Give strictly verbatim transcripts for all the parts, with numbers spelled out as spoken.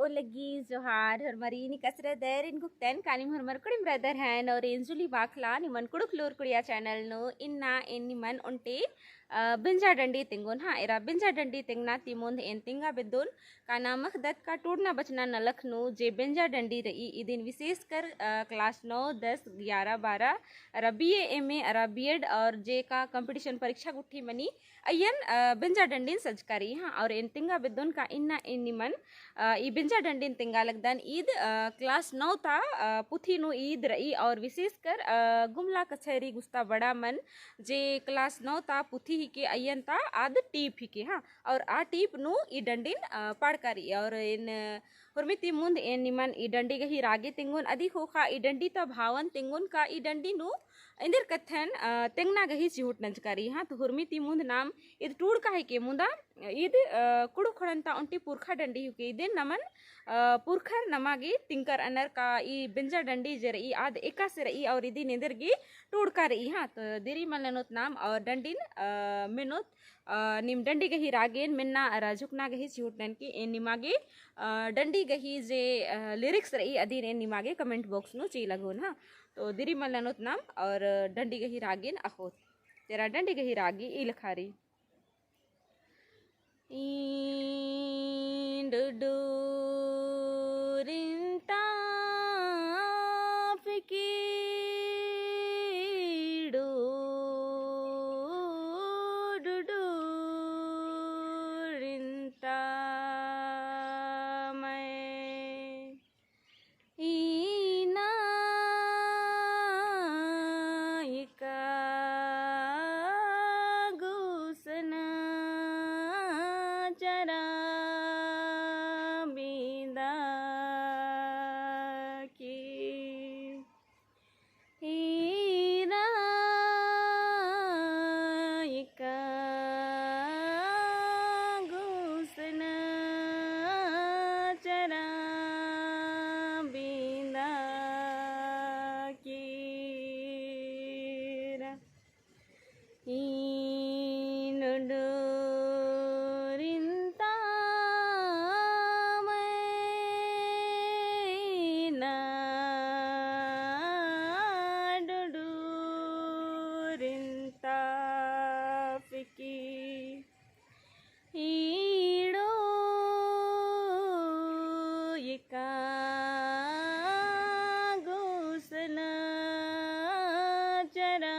लग्गी जोहार, होरमर इन्नी कसरदर, एन गुप्तन कानिम होरमर कुड़िम रअदर हन, और एन जुली बाखला निमन कुँड़ुख़ लूर कुड़िया channel नू। इन्ना एन निमन ओन्टे, अ, बेंजा डंडी तेंगोन। हाँ, एरा बेंजा डंडी तेंगना ती मुन्ध एन तेंगा बेद्दोन, का नाम अख़दत का टूड़ना बचना नलख नू जे बेंजा डंडी रई, इदिन विशेषकर, अ, class नौ, दस, ग्यारह, बारह, अरा B A, M A, अरा B Ed और जे का competition परीक्षा गुट्ठी मनी, अइयन, अ, बेंजा डंडिन सजका रई। हाँ, और एन तेंगा बेद्दोन का इन्ना एन निमन, अ, ई बेंजा डंडिन तेंगा लगदन। ईद, अ, class नौ ता, अ, पुथी नू ईद रई और विशेषकर, अ, गुमला कछैरी गुस्ता बड़ा मन जे class नौ ता पुथी हिके अइयन ता आद टीप हिके। हाँ, और आ टीप नू ई डंडिन, अ, पाड़का रई। और एन, अ, होरमी ती मुन्ध एन निमन ई डंडी गही रागे तेंगोन, अदी ख़ोख़ा ई डंडी ता भावन तेंगोन का ई डंडी नू एन्देर कत्थन, अ, तेंगना गही चिहुट नंजका रई। हाँ, तो होरमी ती मुन्ध नाम ईद टूड़का हिके मुन्दा, ईद, अ, कुँड़ुख़ ख़ोंड़न ता ओन्टे पुरखा डंडी हिके। इदिन नमन, अ, पुरखर नमा गे तिंकर अनर का ई बेंजा डंडी जे रई आद एकासे रई और इदिन एन्देर गे टूड़का रई। हाँ, तो दिरी मल ननोत नाम और डंडिन, अ, मेनोत, अ, नीम डंडी गही रागेन मेन्ना अरा झुकना गही चिहुट ननके एन निमा गे, अ, डंडी गही जे, अ, lyrics रई अदिन एन निमा गे comment box नू चिआ लगोन। हाँ, तो दिरी मल ननोत नाम और डंडी गही रागेन अख़ोत। तेरा डंडी गही रागी ई लेखा रई। ईं डुडुरिन ताप की डो डुडुरिन तामय। इन्ना इका गुसन चरा बिदा की। ईरा इका गुसन चरा बिदा कीरा। ईं डुडुरिन तामय ना डुडुरिन ताप की। ईड़ो इका गुसन चरा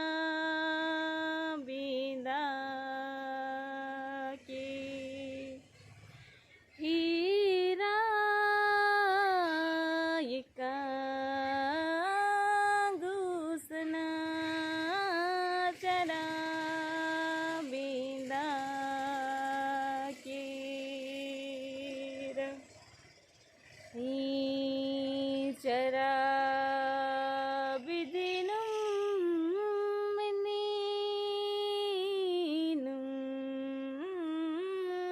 बिदा की। ईरा इका गुसन चरा बिदा कीरा। ई चरा बिदिनुम नीनुम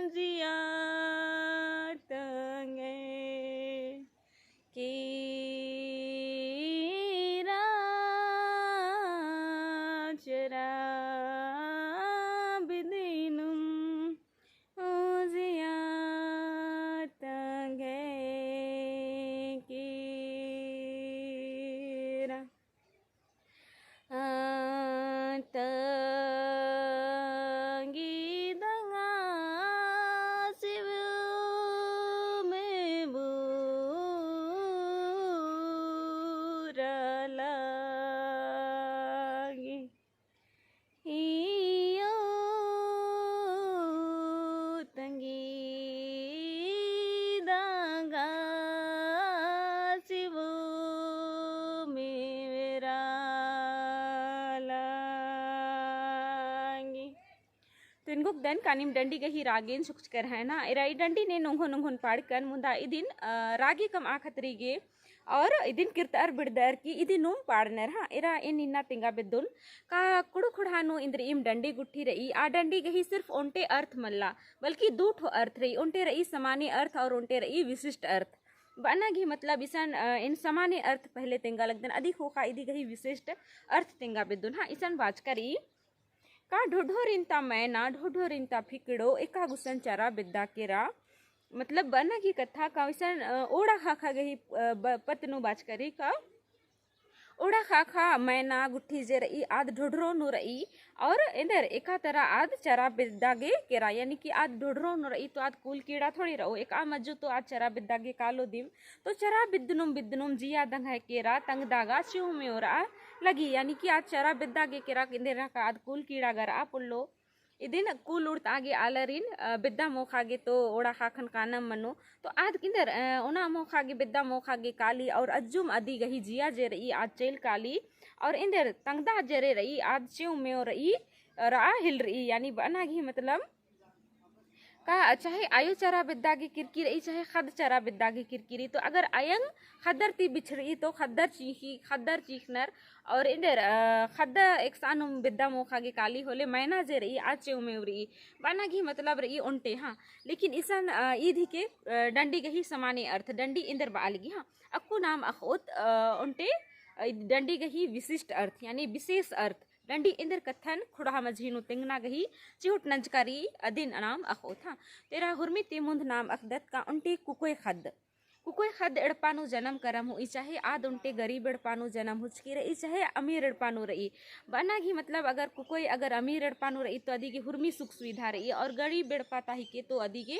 जिया तंगे कीरा। चरा बिदिनुम जिया तंगे कीरा। आ तंगी दंगा सिव में बुरा लागी। इयो तंगी दंगा सिवो मेरा लांगी। तो एन गुक दन कानिम डंडी गही रागेन सुकचकर है ना। एरा ई डंडी ने नोंघो नोंघोन पाड़कन मुदा इदिन, अ, रागी कमआ खतरी गे और इदिन किर्तअर बिड़दर की इदिनुम पाड़नर। हाँ, एरा एन इन्ना तेंगा बेद्दोन का कुँड़ुख़ ख़ोंड़हा नू इन्द्रिइम डंडी गुट्ठी रई, आ डंडी गही सिर्फ ओन्टे अर्थ मल्ला, बल्कि दू ठो अर्थ रई, ओन्टे रई सामान्य अर्थ और ओन्टे रई विशिष्ट अर्थ। बअना गही मतलब इसन, अ, एन सामान्य अर्थ पहले तेंगा लगदन, अदी ख़ोख़ा इदी गही विशिष्ट अर्थ तेंगा बेद्दोन। हाँ, इसन बाचका रई। का ढोढोरिन ता मैना, ढोढोरिन ता फिकड़ो, एका गुसन चरा बेद्दा केरा। मतलब बअना गही कत्था का इसन, अ, ओड़ा ख़ाख़ा गही, अ, ब-, पत्त नू बाचका रई का ओड़ा ख़ाख़ा मैना गुट्ठी जे रई आद ढोढरो नू रई। और एन्देर एका तरा आद चरा बेद्दा गे केरा, यानी कि आद ढोढरो नू रई तो आद कुल कीड़ा थोड़ी रओ, एकअम अज्जु तो आद चरा बेद्दा गे कालो दिम। तो चरा बिद्दनुम बिद्दनुम जिया दंग्है केरा तंगदा गा चिउ मेउ रआ लगी, यानी कि आद चरा बेद्दा गे केरा एन्देर का आद कुल कीड़ा गा रआ पोल्लो। इदिन कुल उड़ता गे आलारिन, अ, बेद्दा मोख़ा गे तो ओड़ा ख़ाख़न कानम मनो। तो आद एन्देर, अ, ओना मोख़ा गे, बेद्दा मोख़ा गे काली और अज्जुम अदी गही जिया जे रई आद चेल काली और एन्देर तंगदा जे रई आद चिउ मेउ रई, अ, रआ हिल रई, यानी बअना गही मतलब का चाहे आयो चरा बेद्दा गे किरकी रई, चाहे ख़द्द चरा बेद्दा गे किरकी रई। तो अगर अयंग ख़द्दर ती बिछड़ई तो ख़द्दर चींख़ी, ख़द्दर चींख़नर और एन्देर, अ, ख़द्द एकसानुम बेद्दा मोख़ा गे काली होले मैना जे रई आद चिउ मेउ रई, बअना गही मतलब रई ओन्टे, हाँ। लेकिन इसन, अ, ईद हिके, अ, डंडी गही समाने अर्थ, डंडी एन्देर बआ लगी, हाँ। अक्कु नाम अख़ओत, अ, ओन्टे, अ, डंडी गही विशिष्ट अर्थ, यानी विशेष अर्थ, डंडी एन्देर कत्थन खुड़हा मझी नू तेंगना गही चिहुट नंजका रई अदिन नाम अख़ओत, हाँ। तेरा हुरमी ती मुन्ध नाम अख़दत का ओन्टे कुकोय ख़द्द। कुकोय ख़द्द एड़पा नू जनम करम हुई, चाहे आद ओन्टे गरीब एड़पा नू जनम हुचकी रई, चाहे अमीर एड़पा नू रई। बअना गही मतलब अगर कुकोय अगर अमीर एड़पा नू रई तो अदी गे हुरमी सुख सुविधा रई और गरीब एड़पा ता हिके तो अदी गे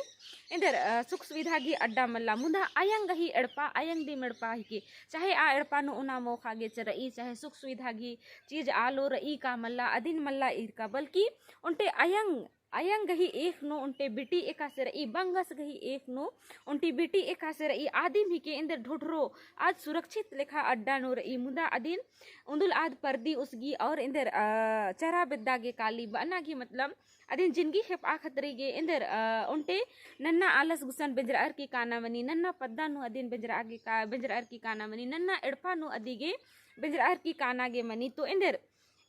एन्देर, अ, सुख सुविधा गही अड्डा मल्ला। मुन्धा अयंग गही एड़पा, अयंग दिम एड़पा हिके, चाहे आ एड़पा नू ओना मोख़ा गे चरई, चाहे सुख सुविधा गही चीज आलो रई का मल्ला, अदिन मल्ला ईरका, बल्कि ओन्टे अयंग, अयंग गही एख़ नू ओन्टे बिटी एकासे रई, बंगस गही एख़ नू ओन्टे बिटी एकासे रई, आदिम हिके एन्देर ढोढरो, आद सुरक्षित लेखा अड्डा नू रई, मुदा अदिन उन्दुल आद परदी उसगी और एन्देर, अ, चरा बेद्दा गे काली। बअना गही मतलब अदिन जिनगी खेपआ खतरी गे एन्देर, अ, ओन्टे नन्ना आलस गुसन बेंजरअर की काना मनी, नन्ना पद्दा नू अदिन बेंजरआ गे का-, बेंजरअर की काना मनी, नन्ना एड़पा नू अदी गे बेंजरअर की काना गे मनी। तो एन्देर,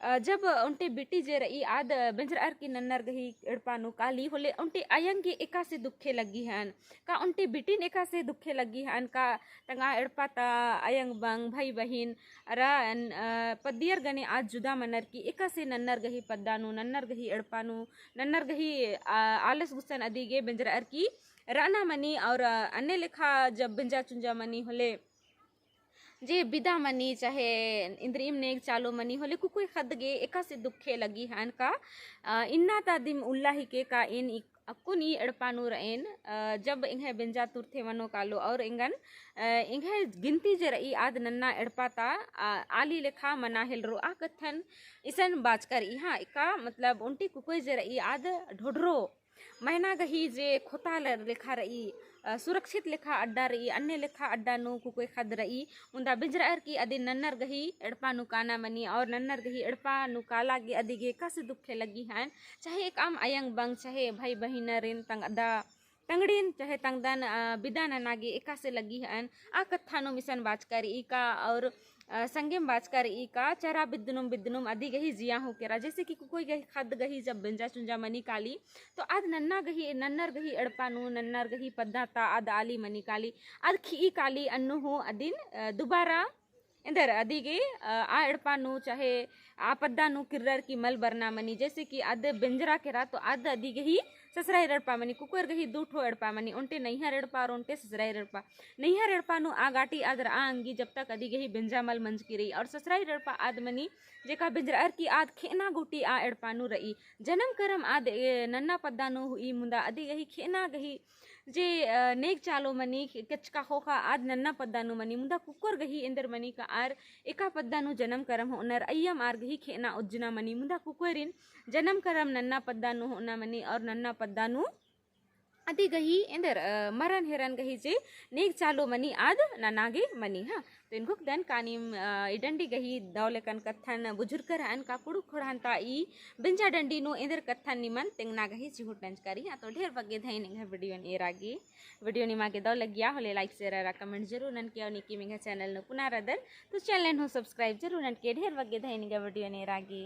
अ, जब ओन्टे बिटी जे रई आद बेंजरअर की नन्नर गही एड़पा नू काली होले ओन्टे अयंग गे एकासे दुखे लग्गी हन, का ओन्टे बिटिन एकासे दुखे लग्गी हन का तंगआ एड़पा ता अयंग बंग भई बहिन अरा, अ, पद्दियर गने आद जुदा मनर की एकासे नन्नर गही पद्दा नू, नन्नर गही एड़पा नू, नन्नर गही, अ, आलस गुसन अदी गे बेंजरअर की रअना मनी और, अ, अन्ने लेखा जब बेंजा चुंजा मनी होले जे बिदा मनी चाहे इन्द्रिइम नेग चालो मनी होले कुकोय ख़द्द गे एकासे दुखे लग्गी हन का, अ, इन्ना ता दिम उल्ला हिके का एन इक-, अक्कुन ई एड़पा नू रएन, अ, जब एंग्है बेंजा तुरथे मनो कालो और एंगन, अ, एंग्है गिनती जे रई आद नन्ना एड़पा ता, अ, आली लेखा मना हेलरो आ कत्थन इसन बाचका रई। हाँ, एका मतलब ओन्टे कुकोय जे रई आद ढोढरो मैना गही जे खोता ल-, लेखा रई, अ, सुरक्षित लेखा अड्डा रई, अन्ने लेखा अड्डा नू कुकोय ख़द्द रई, मुन्दा बेंजरअर की अदिन नन्नर गही एड़पा नू काना मनी और नन्नर गही एड़पा नू काला गे अदी गे एकासे दुखे लग्गी हन, चाहे एकअम अयंग बंग, चाहे भई बहिनरिन तंगदा तंगड़िन चाहे तंगदन, अ, बिदा नना गे एकासे लग्गी हन, आ कत्था नू इसन बाचका रई का और, अ, संगेम बाचका रई का चरा बिद्दनुम बिद्दनुम अदी गही जिया हूँ केरा। जैसे कि कुकोय गही ख़द्द गही जब बेंजा चुंजा मनी काली, तो आद नन्ना गही, नन्नर गही एड़पा नू, नन्नर गही पद्दा ता आद आली मनी काली, आद खिई काली अन्नु हूँ अदिन, अ, दुबारा एन्देर अदी गे, अ, आ एड़पा नू चाहे आ पद्दा नू किर्रर की मल बरना मनी, जैसे कि आद बेंजरा केरा तो आद अदी गही ससुराइर एड़पा मनी, कुकोयर गही दू ठो एड़पा मनी, ओन्टे नैहर एड़पा और ओन्टे ससुराइर एड़पा। नैहर एड़पा नू आ गाटी आद रआ अंगी जब तक अदी गही बेंजा मल मंजकी रई और ससुराइर एड़पा आद मनी जेका बेंजरअर की आद खेअना गूटी आ एड़पा नू रई। जनम करम आद, ए, नन्ना पद्दा नू हुई मुन्दा अदी गही खेअना गही जे, अ, नेग चालो मनी, कचका ख़ोख़ा आद नन्ना पद्दा नू मनी, मुन्दा कुकोर गही एन्देर मनी का आर एका पद्दा नू जनम करम होअनर, अइय्यम आर गही खेअना उज्जना मनी, मुन्दा कुकोयरिन जनम करम नन्ना पद्दा नू होअना मनी और नन्ना पद्दा नू अदी गही एन्देर, अ, मरन हेरन गही जे नेग चालो मनी आद नना गे मनी, हाँ। तो एन गुक दन कानिम, अ, ई डंडी गही दव लेकन कत्थन बुझुरकर हन का कुँड़ुख़ ख़ोंड़हन ता ई बेंजा डंडी नू एन्देर कत्थन निमन तेंगना गही चिहुट नंजका रई। हाँ, तो ढेर बग्गे धैन एंग्है video न एरा गे। Video निमा गे दव लग्गिया होले like, share अरा comment जरूर ननके और नीकिम एंग्है channel नू पुना रअदर तो channel हूँ subscribe जरूर ननके। ढेर बग्गे धैन एंग्है video न एरा गे।